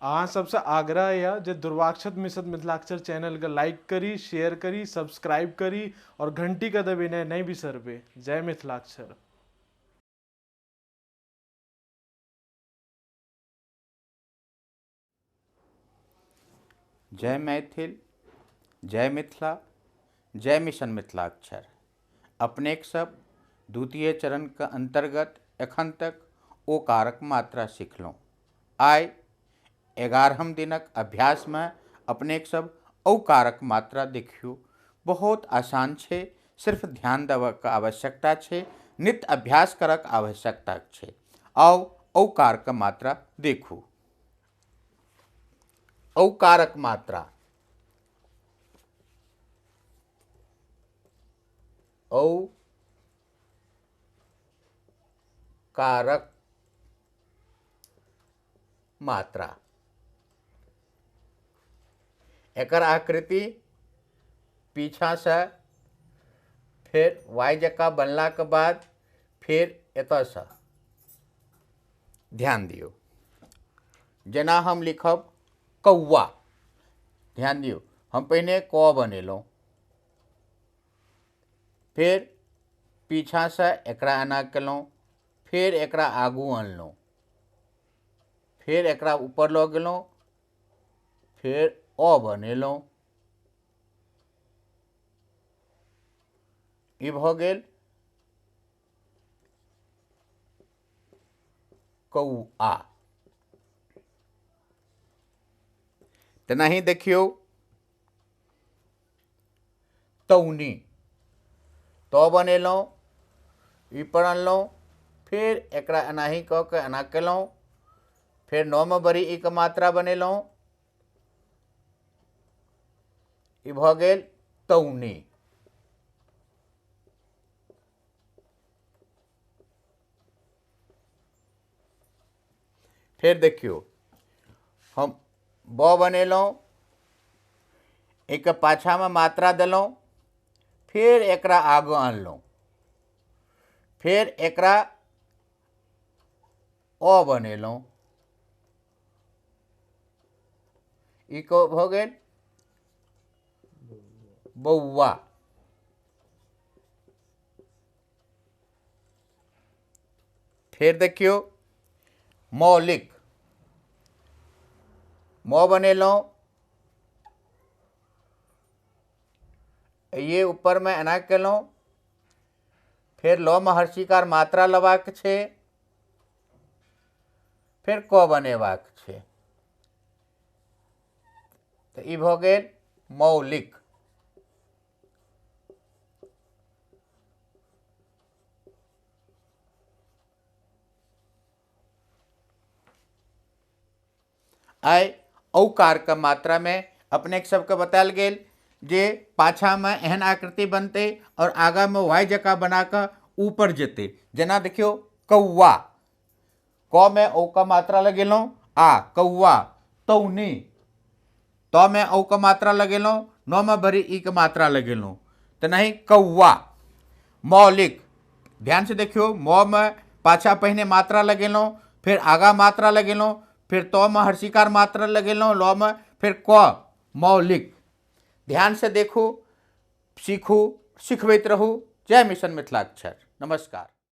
अहाँ सबसँ आग्रह यऽ जे दुर्वाक्षत मिश्र मिथिलाक्षर चैनलके लाइक करी, शेयर करी, सब्सक्राइब करी और घंटीके दबेनाइ नहि बिसरबै। जय मिथिलाक्षर। जय मैथिल, जय मिथिला, जय मिशन मिथिलाक्षर। अपनेक सब द्वितीय चरण के अंतर्गत एखन तक ओकारक मात्रा सिखलहुँ। आइ 11हम दिनक अभ्यास में अपनेक सब औकारक मात्रा देखियो। बहुत आसान छै, सिर्फ ध्यान देबऽके आवश्यकता छै, नित्य अभ्यास करक आवश्यकता छै। आउ औकारक मात्रा देखू। औकारक मात्रा औ कारक मात्रा, एकर आकृति पीछा से फेर वाई जकाँ बनला के बाद फेर एतऽसँ ध्यान दियौ। जेना हम लिखब कौआ, ध्यान दियौ, हम पहिने क बनेलहुँ, फेर पीछासँ एकरा एना केलहुँ, फेर एकरा आगू अनलहुँ, फेर एकरा ऊपर लऽ गेलहुँ, फेर अ बनेलहुँ। ई भऽ गेल कौआ। तेनाही देखियौ तौनी, त बनेलहुँ, ई पर अनलहुँ, फेर एकरा एनाही कऽ के एना केलहुँ, फेर 9 मे बड़ी ई के मात्रा बनेलहुँ, ई भऽ गेल तौनी। फेर देखियौ हम ब बनेलहुँ, एहिके पाछामे मात्रा देलहुँ, फेर एकरा आगू अनलहुँ, फेर एकरा अ बनेलहुँ, ई भऽ गेल बौआ। फेर देखियौ मौलिक, म बनेलहुँ, ये ऊपरमे एना केलहुँ, फेर ल मे हर्षिकार मात्रा लेबाक छै, फेर क बनेबाक छै, तऽ ई भऽ गेल मौलिक। आइ औकार के मात्रा में अपने सबके बतायल गेल जे पाछा में एहन आकृति बनते और आगा में वाई जकाँ बना कऽ ऊपर जेतै। जेना देखियौ कौआ, क में औ के मात्रा लगेलहुँ आ कौआ, तौनी, त में औ के मात्रा लगेलहुँ, न में भरी ई के मात्रा लगेलहुँ, तेनाही कौआ। मौलिक, ध्यान से देखियौ, म में पाछा पहिने मात्रा लगेलहुँ, फेर आगा मात्रा लगेलहुँ, फिर त में हर्षिकार मात्रा लगेलहुँ, ल में, फिर क, मौलिक। ध्यान से देखू, सीखू, सिखबैत रहू। जय मिशन मिथिलाक्षर। नमस्कार।